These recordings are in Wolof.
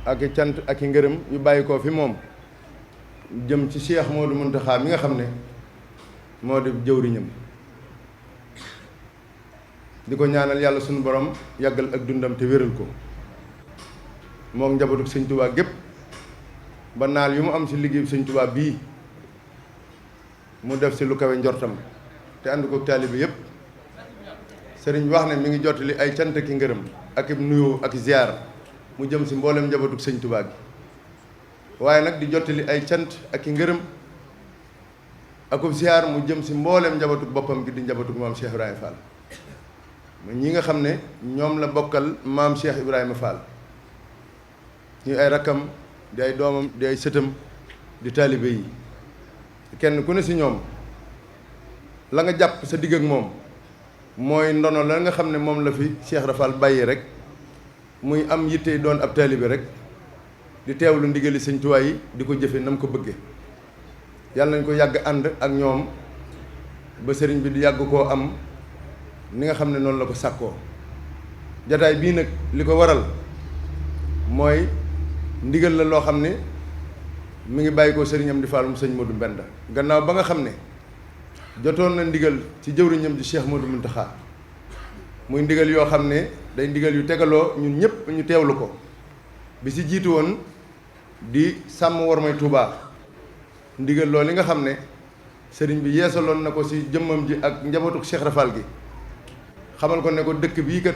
ak i cant ak i ngërëm yu bàyyi koo fi moom jëm ci Cheikh Modou Mountakha mi nga xam ne moo di jëwriñam di ko ñaanal yàlla sunu borom yàggal ak dundam te wéral ko moom njabootu sëñ Touba gépp ba naal yu mu am ci liggéeyu sëñ Touba bii mu def ci lu kawe njortam te ànd ko taalibe yépp sëriñ bi wax ne mi ngi jottali ay cant ki ngërëm ak i nuyoo ak ziar mu jëm ci mboolem njabootu sëñ Touba gi waaye nag di jottali ay cant ak i ngërëm ak ziar mu jëm ci mboolem njabootu boppam gi di njabootu maam Cheikh Ibrahima Fall ñi nga xam ne ñoom la bokkal maam Cheikh Ibrahima Fall ñu ay rakkam di ay doomam di ay sëtam di taalibe yi kenn ku ne ci ñoom la nga jàpp sa digg ak moom mooy ndono la nga xam ne moom la fi Cheikh Rafal bàyyi rek muy am yitte doon ab taalibe rek di teewlu ndigali sëñ Tuubaa yi di ko jëfe na mu ko bëgge yàlla nañ ko yàgg ànd ak ñoom ba sëriñ bi di yàgg koo am ni nga xam ne noonu la ko sàkkoo jataay bii nag li ko waral mooy ndigal la loo xam ne mi ngi bàyyi ko sëriñam di Fall mu sëñ Modou Mbenda gannaaw ba nga xam ne jotoon na ndigal ci jëwriñam di Cheikh Modou Mountakha muy ndigal yoo xam ne day ndigal yu tegaloo ñun ñëpp ñu teewlu ko bi ci jiitu woon di sàmm wormay Touba ndigal loolu li nga xam ne sëriñ bi yeesaloon na ko ci jëmmam ji ak njabootu Cheikh Rafal gi xamal ko ne ko dëkk bii kat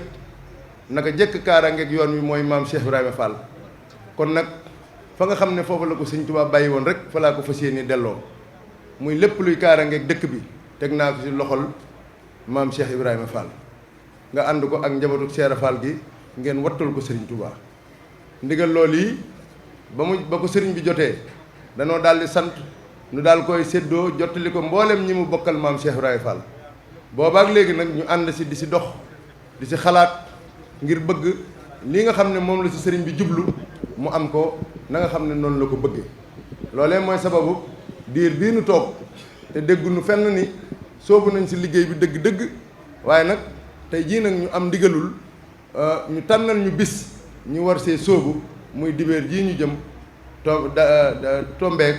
naka jekk kaaraangeeg yoon wi mooy maam Cheikh Ibrahima Fall kon nag fa nga xam ne foofu la ko sëñ Touba bàyyi woon rek fa laa ko fas yéene delloo muy lépp luy kaaraangeeg dëkk bi teg naa ko ci loxol maam Cheikh Ibrahima Fall nga ànd ko ak njabootu Cheikh Fall gi ngeen wattul ko sëriñ Touba ndigal loolu yi ba ko sëriñ bi jotee danoo daal di sant nu daal koy séddoo jottali ko mboolem ñi mu bokkal maam Cheikh Ibrahima Fall boobaak léegi nag ñu ànd ci di ci dox di ci xalaat ngir bëgg li nga xam ne moom la ci sëriñ bi jublu mu am ko na nga xam ne noonu la ko bëggee loolee mooy sababu diir bii nu toog te dégguñu fenn ni soobu nañ ci liggéey bi dëgg-dëgg waaye nag tey jii nag ñu am ndigalul ñu tànnal ñu bis ñu war see sóobu muy dibéer jii ñu jëm tombeek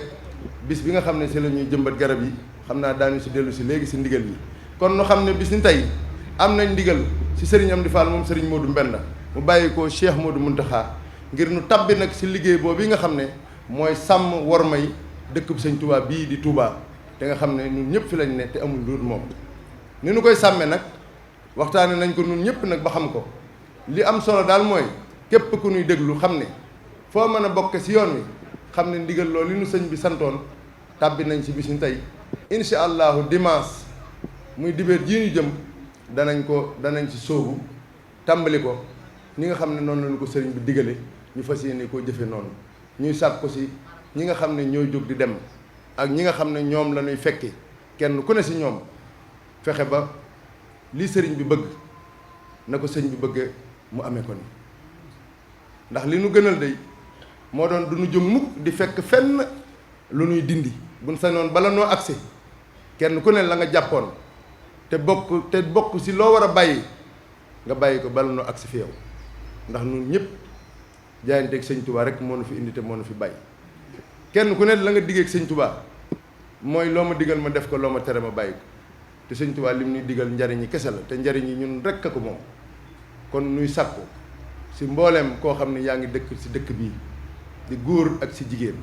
bis bi nga xam ne ci la ñuy jëmbat garab yi xam naa daañu ci dellu ci léegi ci ndigal yi kon nu xam ne bis ni tey am nañ ndigal ci sëriñ Amdi Fall moom sëriñ Modou Mbenda mu bàyyi ko Cheikh Modou Mountakha ngir nu tabbi nag ci liggéey boobu yi nga xam ne mooy sàmm wormay dëkk bu sëñ Touba bii di Touba te nga xam ne ñun ñëpp fi lañ ne te amul lu dul moom ni nu koy sàmmee nag waxtaane nañ ko ñun ñëpp nag ba xam ko li am solo daal mooy képp ku ñuy déglu xam ne foo mën a bokk ci yoon wi xam ne ndigal loolu li nu sëñ bi santoon tàbbi nañ ci bis ni tey incha allahu dimanche muy dibéer jii ñu jëm danañ ci sóobu tàmbali ko ñi nga xam ne noonu lañu ko sëriñ bi digale ñu fas yéene koo jëfe noonu ñuy sàkk ko ci ñi nga xam ne ñooy jóg di dem ak ñi nga xam ne ñoom la ñuy fekki kenn ku ne ci ñoom fexe ba lii sëriñ bi bëgg na ko sëriñ bi bëggee mu amee ko ni ndax li nu gënal day moo doon du nu jóg mukk di fekk fenn lu nuy dindi buñ sañoon bala noo agsi kenn ku ne la nga jàppoon te bokk ci loo war a bàyyi nga bàyyi ko bala noo agsi fi yow ndax ñun ñëpp jaayanteeg sëñ Touba rek moo nu fi indi te moo nu fi bàyyi kenn ku ne la nga diggeeg sëñ Touba mooy loo ma digal ma def ko loo ma tere ma bàyyi ko te sëñ Touba lim ñuy digal njariñ yi kese la te njariñ yi ñun rek a ko moom kon nuy sàkku ci mbooleem koo xam ne yaa ngi dëkk ci dëkk bii di góor ak ci jigéen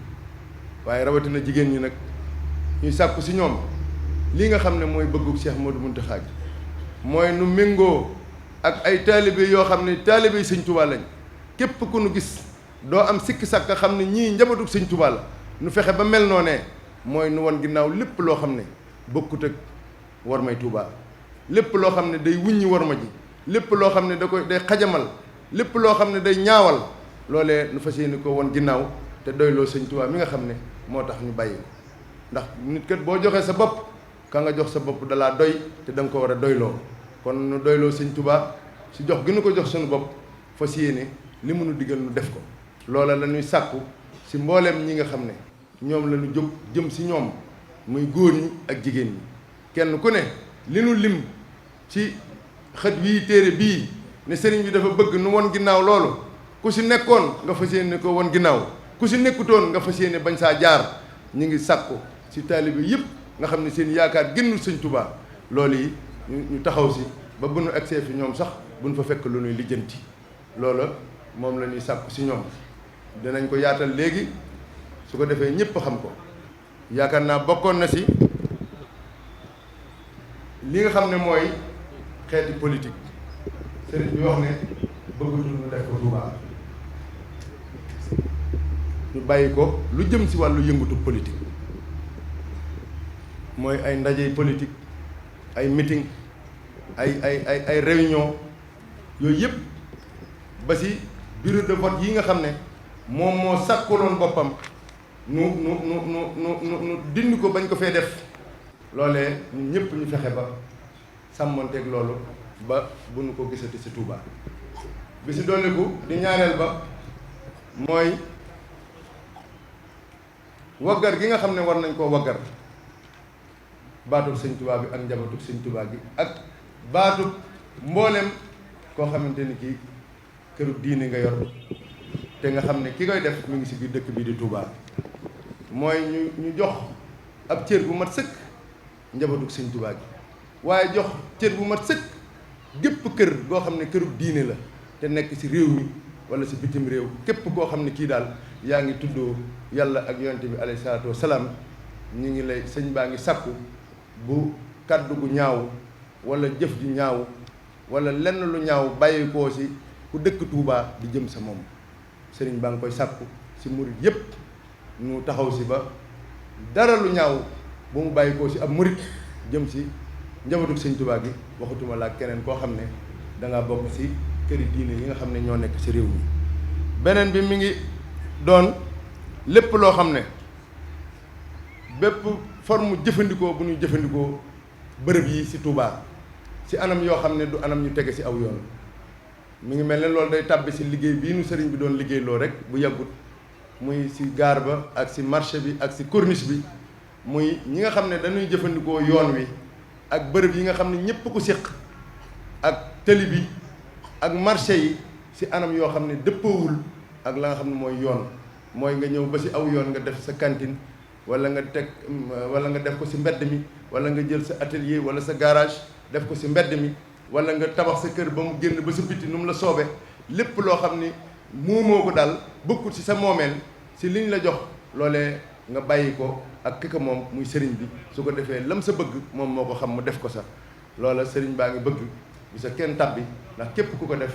waaye rawatina jigéen ñi nag ñuy sàkku ci ñoom lii nga xam ne mooy bëggug Cheikh Modou Mountakha mooy nu méngoo ak ay taalibe yoo xam ne taalibe yi sëñ Touba lañ képp ku nu gis doo am sikki sàkk xam ne ñii njabootug sëñ Touba la nu fexe ba mel noonee mooy nu won ginnaaw lépp loo xam ne bokkut ak wormay Touba lépp loo xam ne day wuññi worma ji lépp loo xam ne day xajamal lépp loo xam ne day ñaawal loolee nu fas yéene ko won ginnaaw te doyloo sëñ Touba mi nga xam ne moo tax ñu bàyyi ko ndax nit kat boo joxee sa bopp ka nga jox sa bopp dalaa doy te da nga ko war a doyloo kon nu doyloo sëñ Touba si jox gi nu ko jox suñu bopp fas yéene li mu nu digal nu def ko loola la ñuy sàkku si mbooleem ñi nga xam ne ñoom la ñu jóg jëm si ñoom muy góor ñi ak jigéen ñi kenn ku ne li nu lim ci xët wii téere bii ne sëriñ bi dafa bëgg nu won ginnaaw loolu ku si nekkoon nga fas yéene ko woon ginnaaw ku si nekkutoon nga fas yéene bañ saa jaar. ñu ngi sàkku si taalibe yëpp nga xam ne seen yaakaar génnul sëñ Tuubaa loolu yi ñu taxaw si ba bu nu agsee fi ñoom sax bu nu fa fekk lu nuy lijjanti loola moom la ñuy sàkku si ñoom dinañ ko yaatal léegi su ko defee ñëpp xam ko yaakaar naa bokkoon na si li nga xam ne mooy xeeti politique sëriñ bi wax ne bëggatul ñu def ko Tuubaa ñu bàyyi ko lu jëm si wàllu yëngatu politique mooy ay ndaje politique ay meeting ay réunion yooyu yëpp ba si bureau de vote yi nga xam ne moom moo sàkkaloon boppam nu dindi ko bañ ko fee def loolee ñun ñëpp ñu fexe ba sàmmanteeg loolu ba bu nu ko gisati si Touba bi si dolliku di ñaareel ba mooy waggar gi nga xam ne war nañ koo waggar baatub sëñ Touba bi ak njabootug sëñ Touba gi ak baatub mboolem koo xamante ni kii këru diine nga yor te nga xam ne ki koy def mu ngi si biir dëkk bi di Touba mooy ñu jox ab cër bu mat sëkk njabootug sëñ Touba gi waaye jox cër bu mat sëkk gépp kër goo xam ne këru diine la te nekk si réew mi wala si bitim réew képp koo xam ne kii daal yaa ngi tuddoo yàlla ak yonente bi alayhi salaatu wasalaam ñu ngi lay sëñ baa ngi sàkku bu kàddu gu ñaaw wala jëf ju ñaaw wala lenn lu ñaaw bàyyi koo si ku dëkk Touba di jëm sa moom sëriñ baa ngi koy sàkku si murit yépp ñu taxaw si ba dara lu ñaaw bu mu bàyyi koo si ab murit jëm si njabootu sëñ Touba gi waxatuma laa keneen koo xam ne dangaa bokk si këri diine yi nga xam ne ñoo nekk si réew mi beneen bi mi ngi doon lépp loo xam ne bépp forme jëfandikoo bu ñuy jëfandikoo bërëb yi si Touba si anam yoo xam ne du anam ñu tege si aw yoon mi ngi mel ne loolu day tàbbi si liggéey bii nu sëriñ bi doon liggéey loo rek bu yàggut muy si gaar ba ak si marché bi ak si corniche bi muy ñi nga xam ne dañuy jëfandikoo yoon wi ak bërëb yi nga xam ne ñëpp ko séq ak tëli bi ak marché yi si anam yoo xam ne dëppoowul ak la nga xam ne mooy yoon mooy nga ñëw ba si aw yoon nga def sa cantine wala nga def ko si mbedd mi wala nga jël sa atelier wala sa garage def ko si mbedd mi wala nga tabax sa kër ba mu génn ba sa biti nu mu la soobe lépp loo xam ni muumoo ko daal bokkul si sa moomeel si liñ la jox loolee nga bàyyi ko ak ki ko moom muy sëriñ bi su ko defee lam sa bëgg moom moo ko xam mu def ko sax loola sëriñ baa ngi bëgg bu sa kenn tabbi ndax képp ku ko def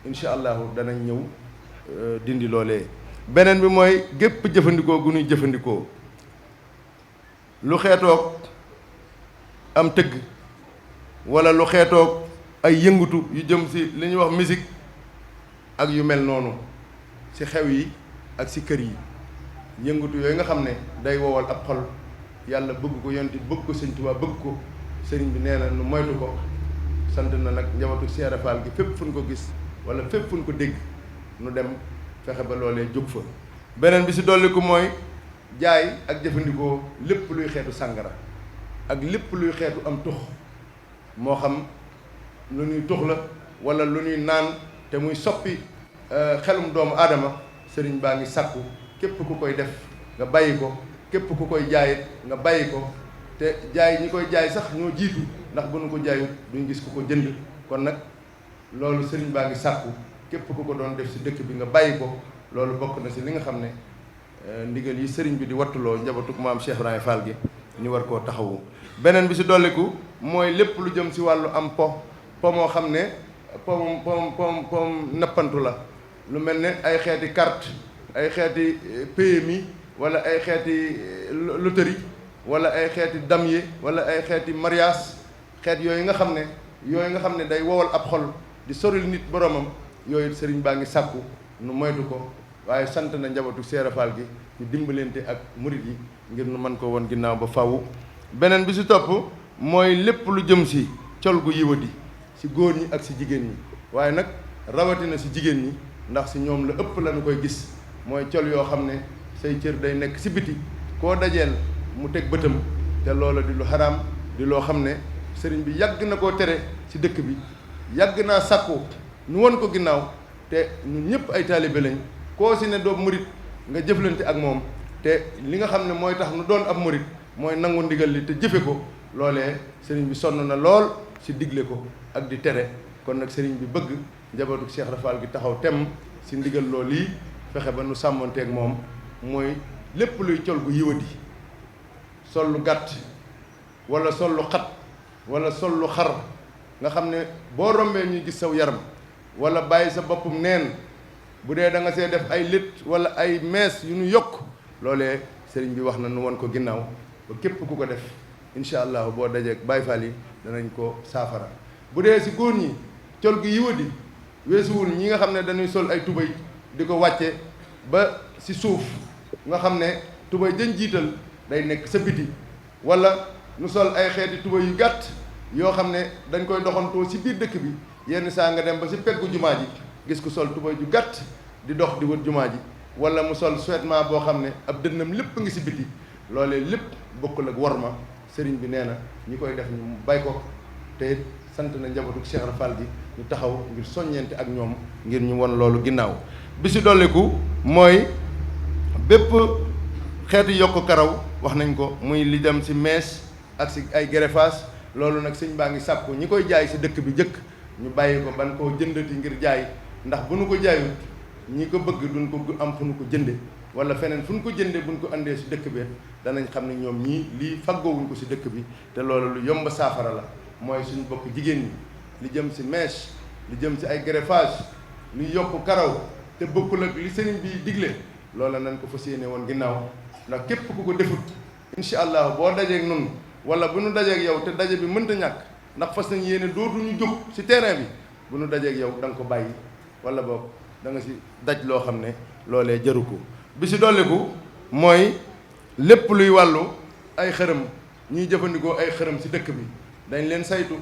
incha allahu danañ ñëw dindi loolee. beneen bi mooy gépp jëfandikoo gu ñuy jëfandikoo lu xeetoog am tëgg wala lu xeetoog ay yëngutu yu jëm si li ñuy wax musique ak yu mel noonu si xew yi ak si kër yi yëngutu yooyu nga xam ne day wowal ab xol yàlla bëgg ko yonti bëgg ko sëñ Tuubaa bëgg ko sëriñ bi nee na nu moytu ko sant na nag njabootu Seera Faal gi fépp fu ñu ko gis wala fépp fu ñu ko dégg nu dem fexe ba loolee jóg fa. beneen bi si dolli ko mooy jaay ak jëfandikoo lépp luy xeetu sàngara ak lépp luy xeetu am tux moo xam lu ñuy tux la wala lu ñuy naan te muy soppi xelum doomu aadama sëriñ baa ngi sàkku képp ku koy def nga bàyyi ko képp ku koy jaayit nga bàyyi ko te jaay ñi koy jaay sax ñoo jiitu ndax bu nu ko jaayut duñ gis ku ko jënd kon nag loolu sëriñ baa ngi sàkku képp ku ko doon def si dëkk bi nga bàyyi ko loolu bokk na si li nga xam ne ndigal yi sëriñ bi di wattuloo njabatuk maam Cheikh Ibrahima Fall gi ñu war koo taxawu. beneen bi si dolliku mooy lépp lu jëm si wàllu am po moo xam ne pom nappantu la lu mel ne ay xeeti carte ay xeeti PMI wala ay xeeti loterie wala ay xeeti damier wala ay xeeti mariage xeet yooyu nga xam ne day wowal ab xol di soril nit boromam yooyu sëriñ baa ngi sàkku nu moytu ko waaye sant na njabootu Seera Faal gi ñu dimbalante ak murit yi ngir nu mën ko woon ginnaaw ba faw. beneen bi si topp mooy lépp lu jëm si col gu yiwadi si góor ñi ak si jigéen ñi waaye nag rawatina si jigéen ñi ndax si ñoom la ëpp lañu koy gis mooy col yoo xam ne say cër day nekk si biti koo dajeel mu teg bëtam te loola di lu xaraam di loo xam ne sëriñ bi yàgg na koo tere si dëkk bi yàgg naa sàkku nu won ko ginnaaw te ñun ñëpp ay taalibe lañ koo si ne doo murit nga jëflante ak moom te li nga xam ne mooy tax nu doon ab murit mooy nangu ndigal li te jëfe ko loolee sëriñ bi sonn na lool si digle ko ak di tere kon nag sëriñ bi bëgg njabootu Cheikh Rafal gi taxaw temm si ndigal loolu lii fexe ba nu sàmmanteeg moom mooy lépp luy col gu yiwadi sol lu gàtt wala sol lu xat wala sol lu xar nga xam ne boo rombee ñuy gis saw yaram wala bàyyi sa boppum neen bu dee da nga see def ay lit wala ay mees yu ñu yokk loolee sëriñ bi wax na nu won ko ginnaaw ba képp ku ko def incha allah boo dajeeg Baay Faal yi danañ ko saafara bu dee si góor ñi col gi yiwadi weesuwul ñi nga xam ne dañuy sol ay tubay di ko wàcce ba si suuf nga xam ne tubay jën jiital day nekk sa biti wala nu sol ay xeeti tubay yu gàtt yoo xam ne dañ koy doxantoo si biir dëkk bi yenn saa nga dem ba si peggu jumaa ji gis ku sol tubay ju gàtt di dox di wër jumaa ji wala mu sol sous-vêtement boo xam ne ab dënnam lépp ngi si biti loolee lépp bokkul ak worma sëriñ bi nee na ñi koy def ñu bay ko te sant na njabootu Cheikh Rafal gi ñu taxaw ngir soññeente ak ñoom ngir ñu won loolu ginnaaw bi si dolliku mooy bépp xeetu yokk karaw wax nañ ko muy li dem si mees ak si ay greffage loolu nag sëñ baa ngi sàkku ñi koy jaay si dëkk bi jëkk ñu bàyyi ko ban koo jëndati ngir jaay ndax bu nu ko jaayut ñi ko bëgg duñ ko am fu nu ko jënde wala feneen fu nu ko jënde buñ ko andee si dëkk bi danañ xam ne ñoom ñii lii faggoowuñ ko si dëkk bi te loolu lu yomb saafara la mooy suñu bokk jigéen ñi li jëm si mèche li jëm si ay greffage lu yokk karaw te bokkul ak li sëriñ bi digle loola nañ ko fas yéene woon ginnaaw ndax képp ku ko defut incha allah boo dajeeg nun wala bu nu dajeeg yow te daje bi mënta ñàkk ndax fas nañ yéene dootuñu jóg si terrain bi bu nu dajeeg yow da nga ko bàyyi wala boog da nga si daj loo xam ne loolee jaru ko bi si dolliku mooy lépp luy wàllu ay xërëm ñuy jëfandikoo ay xërëm si dëkk bi dañ leen saytu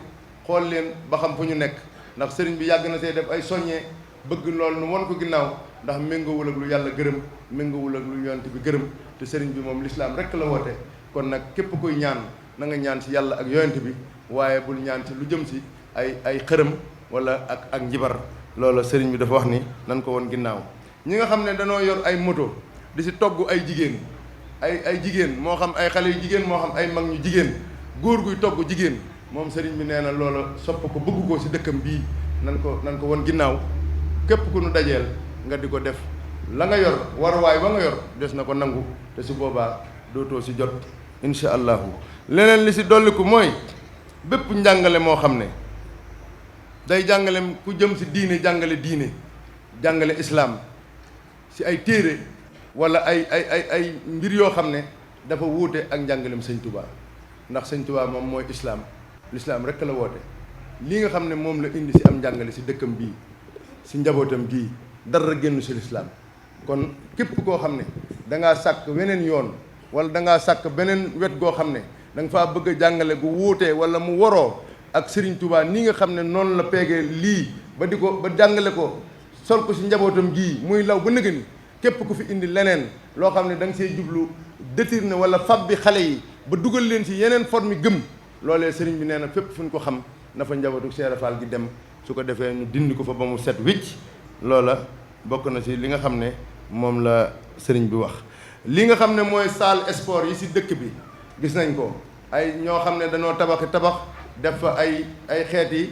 xool leen ba xam fu ñu nekk ndax sëriñ bi yàgg na see def ay soññee bëgg loolu nu won ko ginnaaw ndax méngoowul ak lu yàlla gërëm méngoowul ak lu yonent bi gërëm te sëriñ bi moom lislaam rekk la woote kon nag képp kuy ñaan na nga ñaan si yàlla ak yonent bi waaye bul ñaan si lu jëm si ay xërëm wala ak njibar loola sëriñ bi dafa wax ni nan ko won ginnaaw ñi nga xam ne danoo yor ay moto di si togg ay jigéen ay jigéen moo xam ay xale yu jigéen moo xam ay mag ñu jigéen góor guy togg jigéen moom sëriñ bi nee na loola sopp ko bëgg ko si dëkkam bii nan ko won ginnaaw képp ku nu dajeel nga di ko def la nga yor waruwaay ba nga yor des na ko nangu te su boobaa dootoo si jot incha allahu leneen li si dolliku mooy bépp njàngale moo xam ne day jàngale ku jëm si diine jàngale islaam si ay téere wala ay mbir yoo xam ne dafa wuute ak njàngalem sëñ Touba ndax sëñ Touba moom mooy islaam lislaam rekk la woote lii nga xam ne moom la indi si am njàngale si dëkkam bii si njabootam gii dara génn si lislaam kon képp koo xam ne dangaa sàkk weneen yoon wala dangaa sàkk beneen wet goo xam ne da nga faa bëgg a jàngale gu wuutee wala mu waroo ak Serigne Touba nii nga xam ne noonu la peegee lii ba di ko ba jàngale ko sol ko si njabootam gii muy law ba nëgëni képp ku fi indi leneen loo xam ne da nga see jublu détourné wala fab bi xale yi ba dugal leen si yeneen forme gëm loolee Serigne bi nee na fépp fu ñu ko xam na fa njabootu Cheikh Rafal gi dem su ko defee ñu dindi ko fa ba mu set wicc loola bokk na si li nga xam ne moom la Serigne bi wax. li nga xam ne mooy salle sport yi si dëkk bi gis nañ ko ay ñoo xam ne dañoo tabax def fa ay xeeti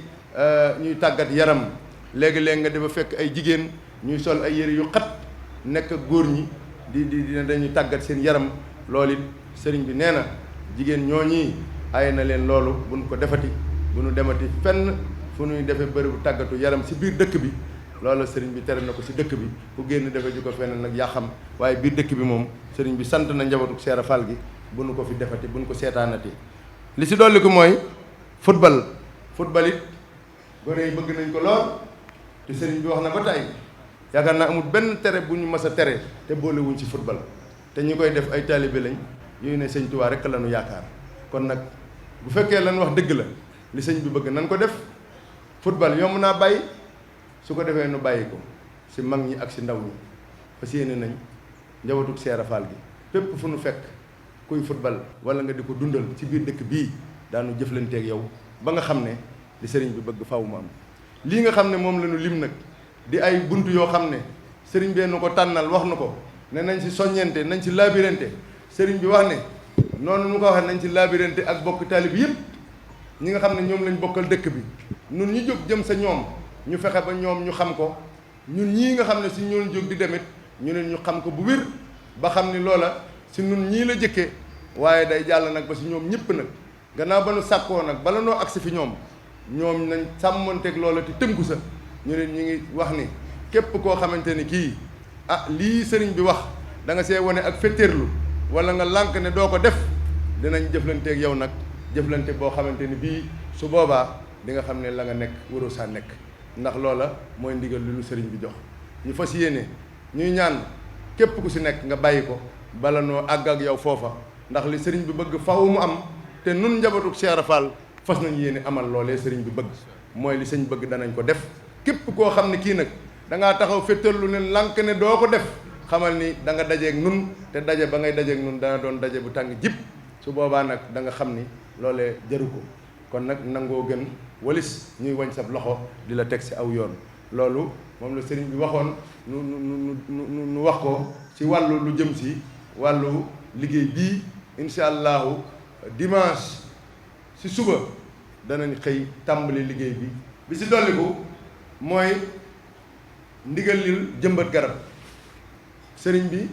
ñuy tàggat yaram léegi-léegi nga dafa fekk ay jigéen ñuy sol ay yëre yu xat nekk góor ñi di dañuy tàggat seen yaram loolu it sëriñ bi nee na jigéen ñooñi ay na leen loolu buñ ko defati bu ñu demati fenn fu ñuy defee bërëbu tàggatu yaram si biir dëkk bi loolu sëriñ bi tere na ko si dëkk bi ku génn defee ji ko fenn nag yaa xam waaye biir dëkk bi moom sëriñ bi sant na njabootu Cheikh Rafal gi bu nu ko fi defati bu nu ko seetaanati li si dolli ko mooy football it gone yi bëgg nañ ko lool te sëriñ bi wax na ba tey yaakaar naa amul benn tere bu ñu mas a tere te boolewuñ ci football te ñi koy def ay taalibe lañ yooyu ne sëñ Tuubaa rekk la ñu yaakaar kon nag bu fekkee lan wax dëgg la li sëñ bi bëgg nan ko def football yomb naa bàyyi su ko defee nu bàyyi ko si mag ñi ak si ndaw ñi fas yéene nañ njabootu Cheikh Rafal gi fépp fu nu fekk kuy football wala nga di ko dundal ci biir dëkk bii daanu jëflanteeg yow ba nga xam ne li sëriñ bi bëgg faw mu am lii nga xam ne moom la ñu lim nag di ay bunt yoo xam ne sëriñ bee nu ko tànnal wax nu ko ne nañ ci soññente nañ ci labirante sëriñ bi wax ne noonu nu ko waxee nañ ci labirante ak bokk taalib yëpp ñi nga xam ne ñoom lañ bokkal dëkk bi nun ñu jóg jëm sa ñoom ñu fexe ba ñoom ñu xam ko ñun ñii nga xam ne si ñoon jóg di demit ñu ne ñu xam ko bu wér ba xam ni loola si nun ñii la jëkke waaye day jàll nag ba si ñoom ñëpp nag gannaaw ba nu sàkkoo nag bala noo agsi fi ñoom nañ sàmmanteeg loola te tënku sa ñu ne ñu ngi wax ni képp koo xamante ni kii lii sëriñ bi wax da nga see wane ak fetteerlu wala nga lànk ne doo ko def dinañ jëflanteeg yow nag jëflante boo xamante ni bii su boobaa di nga xam ne la nga nekk waroo saa nekk ndax loola mooy ndigal lu nu sëriñ bi jox ñu fas yéene ñuy ñaan képp ku si nekk nga bàyyi ko bala noo àgg ak yow foofa ndax li sëriñ bi bëgg faw mu am te nun njabootu Cheikh Ibra Fall fas nañ yéene amal loolee sëriñ bi bëgg mooy li sëñ bëgg danañ ko def képp koo xam ne kii nag da ngaa taxaw féttarlu ne lànk ne doo ko def xamal ni da nga dajeeg nun te daje ba ngay dajeeg nun dana doon daje bu tàng jib su boobaa nag da nga xam ni loolee jaru ko kon nag nangoo gën walis ñuy wañ sab loxo di la teg si aw yoon loolu moom la sëriñ bi waxoon nu wax ko ci wàllu lu jëm si wàllu liggéey bii incha allahu dimanche si suba danañ xëy tàmbali liggéey bi si dolliku mooy ndigal li jëmbat garab sëriñ bi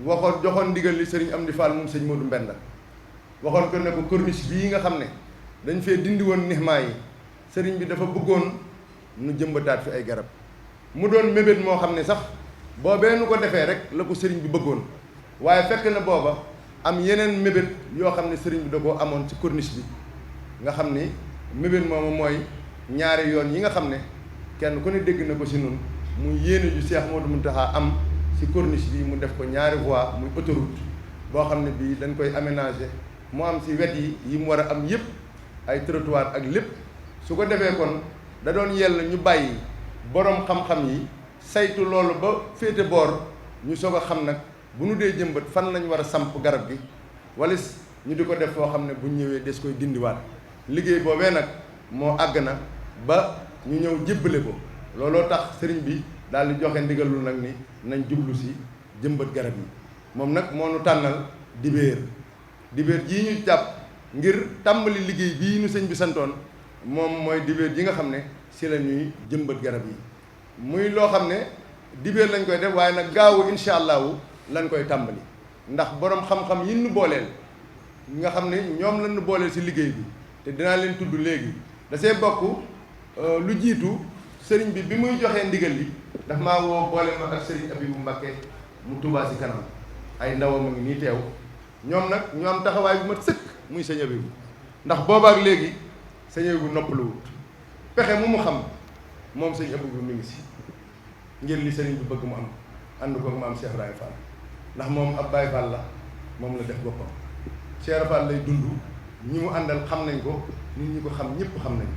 joxoon ndigal li sëriñ Amdi Fall moom sëñ Modou Mbenda waxoon ko ne ko corniche bii nga xam ne dañ fee dindi woon nixmaa yi sëriñ bi dafa bëggoon nu jëmbataat fi ay garab mu doon mébét moo xam ne sax boobee nu ko defee rek la ko sëriñ bi bëggoon waaye fekk na booba am yeneen mébét yoo xam ne sëriñ bi da koo amoon ci corniche bi nga xam ni mébét moomu mooy ñaari yoon yi nga xam ne kenn ku ne dégg na ko si nun muy yéene ju Cheikh Modou Mountakha am si corniche bi mu def ko ñaari voie muy autoroute boo xam ne bii dañ koy aménager mu am si wet yi mu war a am yëpp ay trottoir ak lépp su ko defee kon da doon yell ñu bàyyi borom xam-xam yi saytu loolu ba féete boor ñu soog a xam nag bu nu dee jëmbat fan lañ war a samp garab gi walis ñu di ko def foo xam ne bu ñëwee des koy dindiwaat liggéey boobee nag moo àgg na ba ñu ñëw jébbale ko looloo tax sëriñ bi daal di joxe ndigalul nag ni nañ jublu si jëmbat garab yi moom nag moo nu tànnal dibéer jii ñu jàpp ngir tàmbali liggéey bii nu sëñ bi santoon moom mooy dibéer ji nga xam ne si la ñuy jëmbat garab yi muy loo xam ne dibéer lañ koy def waaye nag gaawu incha allahu lañ koy tàmbali ndax borom xam-xam yi nu booleel nga xam ne ñoom lañ nu booleel si liggéey bi te dinaa leen tudd léegi da see bokk lu jiitu sëriñ bi muy joxee ndigal li daf maa woo boole ma ak sëriñ Abibu Mbàkke mu Tuubaa si kanam ay ndawam a ngi nii teew ñoom nag ñu am taxawaay bu mat sëkk muy sëñ Abibu ndax boobaak léegi sëñ Abibu noppaluwut pexe mu xam moom sëñ Abibu mi ngi si ngir li sëriñ bi bëgg mu am ànd ko maam Cheikh Ibrahima Fall ndax moom ab Baye Fall la moom la def boppam Cheikh Fall lay dund ñi mu àndal xam nañ ko nit ñi ko xam ñëpp xam nañ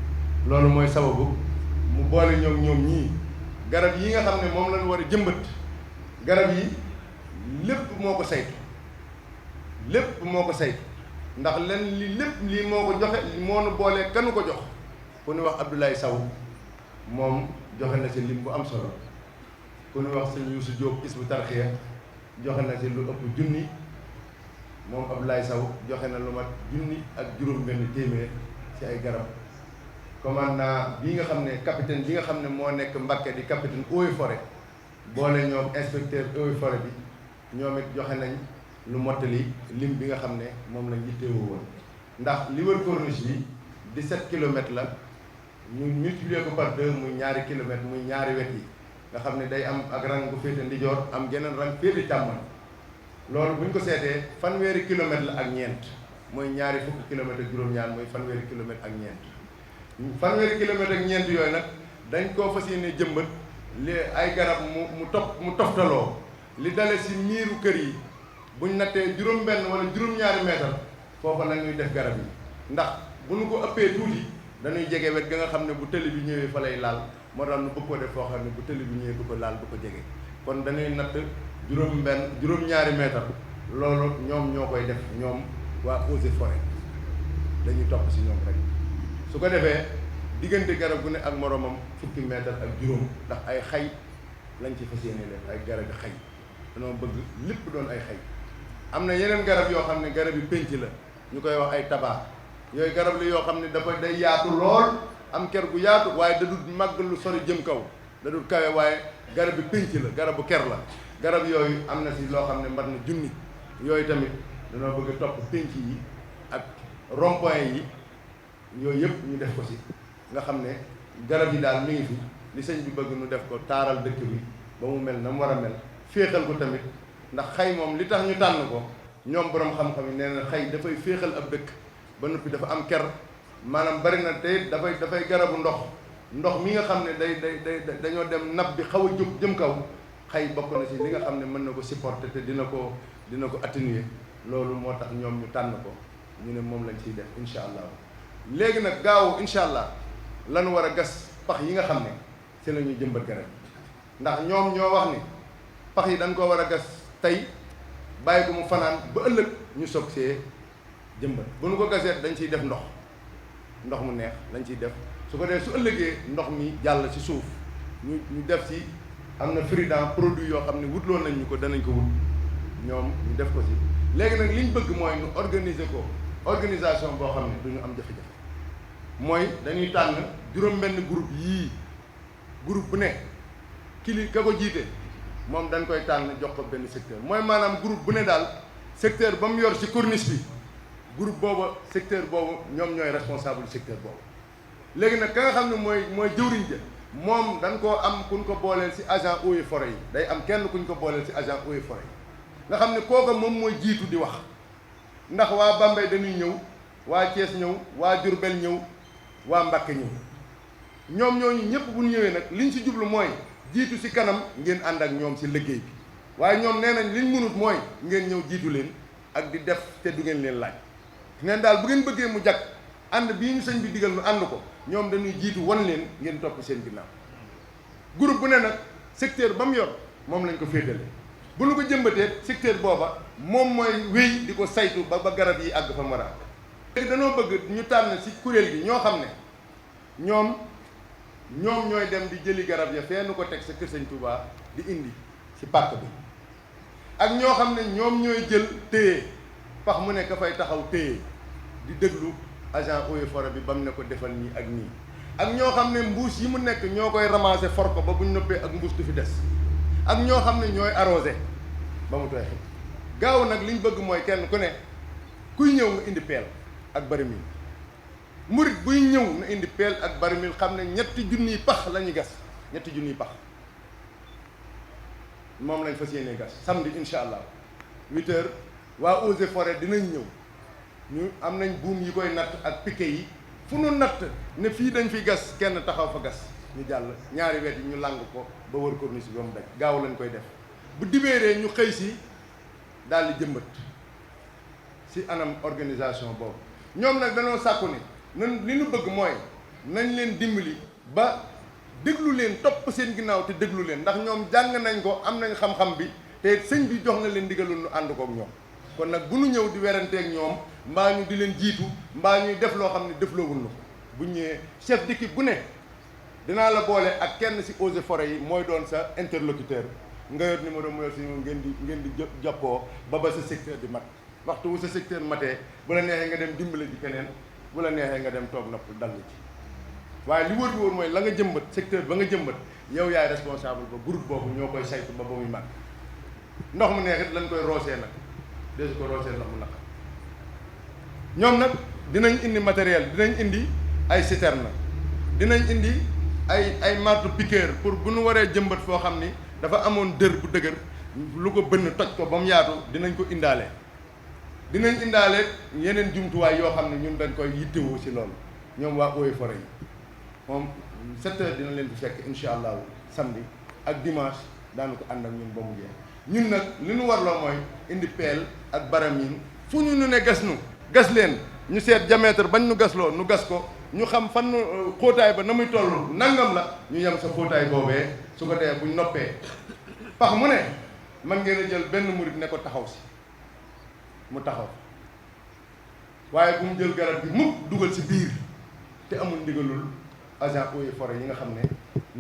loolu mooy sababu mu boole ñoom ñii garab yi nga xam ne moom lañu war a jëmbat garab yi lépp moo ko saytu ndax len li lépp lii moo ko joxe moo nu boolee kanu ko jox ku ñu wax Abdoulaye Sow moom joxe na ci lim bu am solo ku ñu wax sëñ Youssou Diop Hizbut Tarqiyyah joxe na ci lu ëpp junni moom Abdoulaye Sow joxe na lu mat junni ak juróom-benn téeméer ci ay garab commandant bi nga xam ne capitaine bi nga xam ne moo nekk Mbacké di capitaine eaux et forêt boole ñoom inspecteur eaux et forêt bi ñoom it joxe nañ lu mottali lim bi nga xam ne moom lañ yitteewoo woon ndax li wër corniche bi 17 kilomètres la ñu multiplier ko par 2 muy ñaari kilomètres muy ñaari wet yi nga xam ne day am ak rang bu féete ndijoor am geneen rang féete càmmoñ loolu bu ñu ko seetee fanweeri kilomètres la ak ñeent mooy ñaari fukki kilomètres ak juróom-ñaar mooy fanweeri kilomètres ak ñeent fanweeri kilomètres ak ñeent yooyu nag dañ koo fas yéene jëmbat li ay garab mu toftaloo li dale si miiru kër yi buñ nattee juróom-benn wala juróom-ñaari mètre foofa la ñuy def garab yi ndax bu nu ko ëppee tuuti dañuy jege wet ga nga xam ne bu tëli bi ñëwee fa lay laal moo tax nu bëgg ko def foo xam ne bu tëli bi ñëwee du ko laal du ko jege kon dañuy natt juróom-ñaari mètre loolu ñoom ñoo koy def ñoom waa Eaux et Forêts dañuy topp si ñoom rek su ko defee diggante garab gu ne ak moromam fukki mètre ak juróom ndax ay xay lañ ci fas yéene def ay garabi xay dañoo bëgg lépp doon ay xay. am na yeneen garab yoo xam ne garab yi pénc la ñu koy wax ay tabac yooyu garab la yoo xam ne dafa day yaatu lool am ker gu yaatu waaye da dul màgg lu sori jëm kaw da dul kawe waaye garab bi pénc la garabu ker la garab yooyu am na si loo xam ne mbat na junni yooyu tamit dañoo bëgg topp pénc yi ak rond-point yi yooyu yëpp ñu def ko si nga xam ne garab yi daal mi ngi fi li sëñ bi bëgg nu def ko taaral dëkk bi ba mu mel na mu war a mel féexal ko tamit ndax xay moom li tax ñu tànn ko ñoom borom xam-xam yi nee na xay dafay féexal ab dëkk ba noppi dafa am ker maanaam bari na te dafay garabu ndox mi nga xam ne dañoo dem nab bi xaw a jóg jëm kaw xay bokk na si li nga xam ne mën na ko supporter te dina ko atténuer loolu moo tax ñoom ñu tànn ko ñu ne moom lañ ciy def incha allah léegi nag gaaw incha allah lanu war a gas pax yi nga xam ne si la ñuy jëmbat garab ndax ñoom ñoo wax ni pax yi dañ ko war a gas tey bàyyi ko mu fanaan ba ëllëg ñu soog see jëmbat bu nu ko gasee dañ ciy def ndox mu neex lañ ciy def su ko dee su ëllëgee ndox mi jàll ci suuf ñu def ci am na Frident produit yoo xam ne wutloon nañ ñu ko danañ ko wut ñoom ñu def ko ci léegi nag li ñu bëgg mooy ñu organiser ko organisation boo xam ne du ñu am jafe-jafe mooy dañuy tànn juróom-benn groupe yii groupe bu ne ka ko jiite moom dañ koy tànn jox ko benn secteur mooy maanaam groupe bu ne daal secteur ba mu yor ci corniche bi groupe boobu secteur boobu ñoom ñooy responsable secteur boobu léegi nag ka nga xam ne mooy jëwriñ ja moom dañ koo am kuñ ko booleel ci agent eaux et forêt yi day am kenn kuñ ko booleel ci agent eaux et forêt yi nga xam ne kooka moom mooy jiitu di wax ndax waa Bambey dañuy ñëw waa Thiès ñëw waa Diourbel ñëw waa Mbacké ñëw ñoom ñooñu ñëpp bu ñu ñëwee nag liñ ci jublu mooy jiitu ci kanam ngeen ànd ak ñoom ci liggéey bi waaye ñoom nee nañ liñ mënut mooy ngeen ñëw jiitu leen ak di def te du ngeen leen laaj neen daal bu ngeen bëggee mu jag ànd bii ñu sëñ bi digal nu ànd ko ñoom dañuy jiitu wan leen ngeen topp seen ginnaaw groupe bu ne nag secteur ba mu yor moom lañ ko féetale bu nu ko jëmbatee secteur booba moom mooy wéy di ko saytu ba garab yi àgg fa mu war a àgg léegi dañoo bëgg ñu tànn ci kuréel gi ñoo xam ne ñoom ñooy dem di jëli garab ya fee nu ko teg sa kër sëñ Touba di indi ci pàkk bi ak ñoo xam ne ñoom ñooy jël téye pax mu ne ka fay taxaw téye di déglu agent eaux et forêt bi ba mu ne ko defal nii ak nii ak ñoo xam ne mbuus yi mu nekk ñoo koy ramasser for ko ba buñ noppee ak mbuus du fi des ak ñoo xam ne ñooy arrosé ba mu tooy gaaw nag liñ bëgg mooy kenn ku ne kuy ñëw nga indi peel ak barimil murit buy ñëw na indi peel ak barimil xam ne ñetti junniy pax la ñuy gas ñetti junniy pax moom lañ fas yéenee gas samedi incha allah 8 heures waa eaux et forêt dinañ ñëw ñu am nañ buum yi koy natt ak piquet yi fu nu natt ne fii dañ fi gas kenn taxaw fa gas ñu jàll ñaari wet yi ñu làng ko ba wër corniche bi ba mu daj gaaw lañ koy def bu dibéeree ñu xëy si daal di jëmbat si anam organisation boobu ñoom nag dañoo sàkku ni nan li ñu bëgg mooy nañ leen dimbali ba déglu leen topp seen ginnaaw te déglu leen ndax ñoom jàng nañ ko am nañ xam-xam bi te sëñ bi jox na leen ndigalul nu ànd kook ñoom kon nag bu nu ñëw di weranteeg ñoom mbaa ñu di leen jiitu mbaa ñuy def loo xam ne defloowul na ko bu ñëwee chef d'équipe bu ne dinaa la boole ak kenn ci eaux et forêt yi mooy doon sa interlocuteur nga yor numéro mu yor si ngeen di jokkoo ba sa secteur di mat waxtu wu sa secteur matee bu la neexee nga dem dimbale ji keneen bu la neexee nga dem toog nopp dal ci waaye li wóor bi wóor mooy la nga jëmbat secteur ba nga jëmbat yow yaay responsable ba groupe boobu ñoo koy saytu ba muy mat ndox mu neex it lañ koy roosee nag desu ko roosee ndox mu naq ñoom nag dinañ indi matériel dinañ indi ay citerne dinañ indi ay marteau piqueur pour bu nu waree jëmbat foo xam ni dafa amoon dër bu dëgër lu ko bënn toj ko ba mu yaatu dinañ ko indaale dinañ indaale yeneen jumtuwaay yoo xam ne ñun dañ koy yittewoo ci loolu ñoom waa eaux et forêt yi moom 7 heures dina leen fi fekk incha allahu samedi ak dimanche daanu ko ànd ak ñun ba mu jeex ñun nag li nu warloo mooy indi peel ak baramin fu ñu ne gas leen ñu seet diamètre bañ nu gasloo nu gas ko ñu xam fan xóotaay ba na muy toll nangam la ñu yem sa xóotaay boobee su ko dee buñ noppee pax mu ne man ngeen a jël benn murit ne ko taxaw si mu taxaw waaye bu mu jël garab gi mukk dugal ci biir te amul ndigalul agent eaux et forêts yi nga xam ne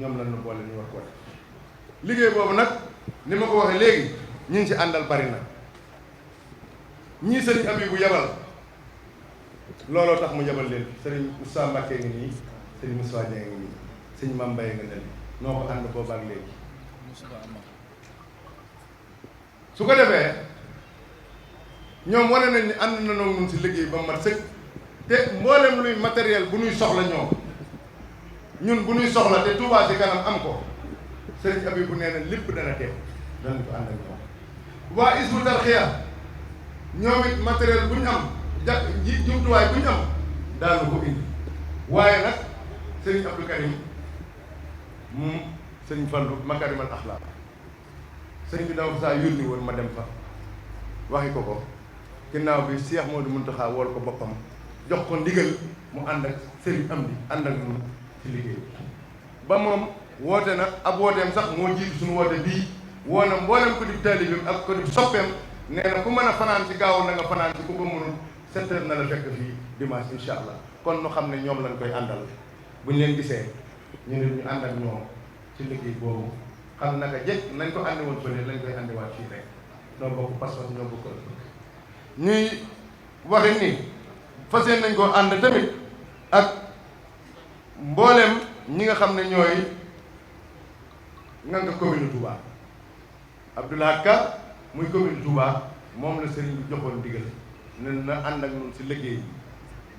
ñoom lañ ñu boole ñu war ko def liggéey boobu nag ni ma ko waxee léegi ñi ngi ci àndal bari na ñii sëriñ Abibu yebal looloo tax mu yebal leen sëriñ Moussa Mbacké ngi nii sëriñ Moussa Dieng ngi nii sëriñ Mame Mbaye nga ne noo ko ànd boobaak léegi su ko defee ñoom wane nañ ni ànd na noonu ci liggéey ba mat sëkk te mboolem luy matériel bu ñuy soxla ñun bu ñuy soxla te Touba Ca Kanam am ko sëriñ Abibu nee na lépp dana teew danañ ko ànd ak ñoom waa Hizbut Tarqiyyah ñoom it matériel bu ñu am jumtuwaay bu ñu am daanu ko indi waaye nag sëriñ Abdou Karim moom sëriñ Fallou Makarimal Akhlaq sëriñ bi dama fa saa yónni woon ma dem fa waxi ko ginnaaw bi Cheikh Modou Mountakha wool ko boppam jox ko ndigal mu ànd ak sëriñ am di ànd ak ñun ci liggéey ba moom woote na ab wooteem sax moo jiitu suñu woote bii woo na mboolem ko di taalibeem ak ko di soppeem nee na ku mën a fanaan ci gaaw na nga fanaan ci ku ko mënul 7 heures na la fekk fii dimanche incha allah kon nu xam ne ñoom lañ koy àndal bu ñu leen gisee ñu ne ñu ànd ak ñoom ci liggéey boobu xam naka jëkk nañ ko àndi woon fële lañ koy àndiwaat fii rek ñoo bokk pas-pas ñoo bokk ñuy waxi ni fas yéene nañ koo ànd tamit ak mbooleem ñi nga xam ne ñooy nga commune Touba Abdoulaye Ka muy commune Touba moom la sëriñ bi joxoon digal ne na ànd ak ñun si liggéey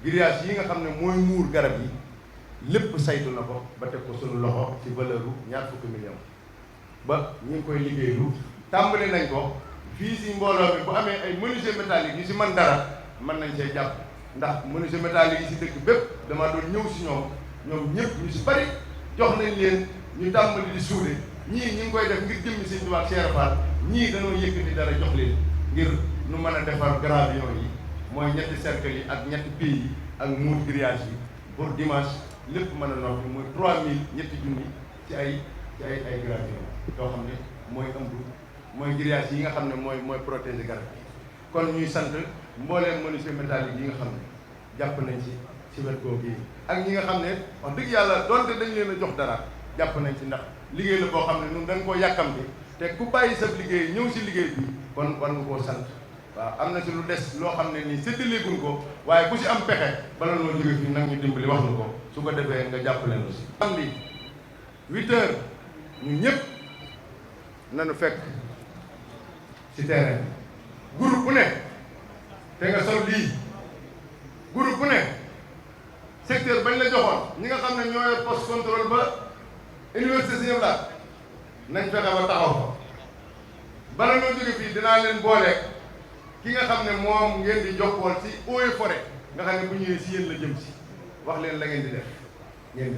bi grillage yi nga xam ne mooy muur garab yi lépp saytu na ko ba teg ko suñu loxo ci valeur u $20 millions ba ñu ngi koy liggéeylu tàmbali nañ ko fii si mbooloo bi bu amee ay menuisier métallique yu si mën dara mën nañ see jàpp ndax menuisier métallique yi si dëkk bépp dama doon ñëw si ñoom ñëpp ñu si bari jox nañ leen ñu tàmbali di suude ñii ñi ngi koy def ngir jëmmi Sëñ Tuubaa Cheikh Fall ñii dañoo yëkkati dara jox leen ngir nu mën a defar gravillon yi mooy ñetti cercle yi ak ñetti pieds yi ak muur grillage yi pour dimanche lépp mën a noppi muy 3000 ñetti junni ci ay gravillon yoo xam ne mooy ëmb mooy grillage yi nga xam ne mooy protéger garab yi kon ñuy sant mbooleem menuisier métallique yi nga xam ne jàpp nañ ci wet googu yi ak ñi nga xam ne wax dëgg yàlla donte dañ leen a jox dara jàpp nañ ci ndax liggéey la boo xam ne ñun dañ koo yàkkamti te ku bàyyi sa liggéey ñëw si liggéey bi kon war nga koo sant waaw am na si lu des loo xam ne nii séddaleeguñ ko waaye ku si am pexe bala noo jóge fii nag ñu dimbali wax nu ko su ko defee nga jàpp leen aussi samedi 8 heures ñu ñëpp nañu fekk ci terrain groupe bu ne te nga sol lii groupe bu ne secteur bañ la joxoon ñi nga xam ne ñoo yor poste contrôle ba université si ñëpp daal nañ fexe ba taxaw fa bala noo jóge fii dinaa leen boole ki nga xam ne moom ngeen di jokkool ci eaux et forêt nga xam ne bu ñëwee si yéen la jëm si wax leen la ngeen di def ngeen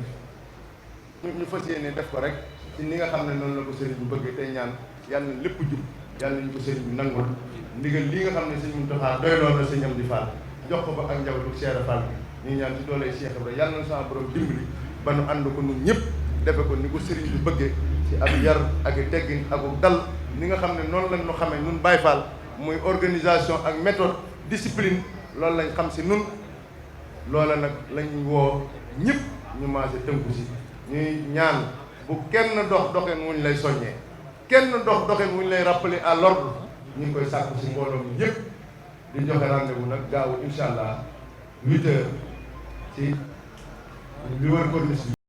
def ñu fas yéene def ko rek ci ni nga xam ne noonu la ko sëriñ bu bëggee tey ñaan yàlla na lépp jub yàlla nañu ko sëriñ bi nangul ndigal lii nga xam ne sëñ Mountakha doyloo na sëñ Amdi Fall jox ko ba ak njabootu Cheikh Fall bi ñu ñaan ci doole Cheikh Ibrahima yàlla na sama borom dimbali ba nu ànd ko ñun ñëpp defe ko ni ko sëriñ bi bëggee ci ab yar ak teggin ak dal ni nga xam ne noonu lañ ñu xamee ñun Baye Fall muy organisation ak méthode discipline loolu lañ xam si nun loola nag lañ woo ñëpp ñu maase tënku si ñuy ñaan bu kenn doxin wuñ lay soññee kenn doxin wuñ lay rappeler à l'ordre ñu ngi koy sàkku si mbooloo mi yëpp di joxe rendez-vous nag gaawu incha allah 8 heures ci li wër corniche bi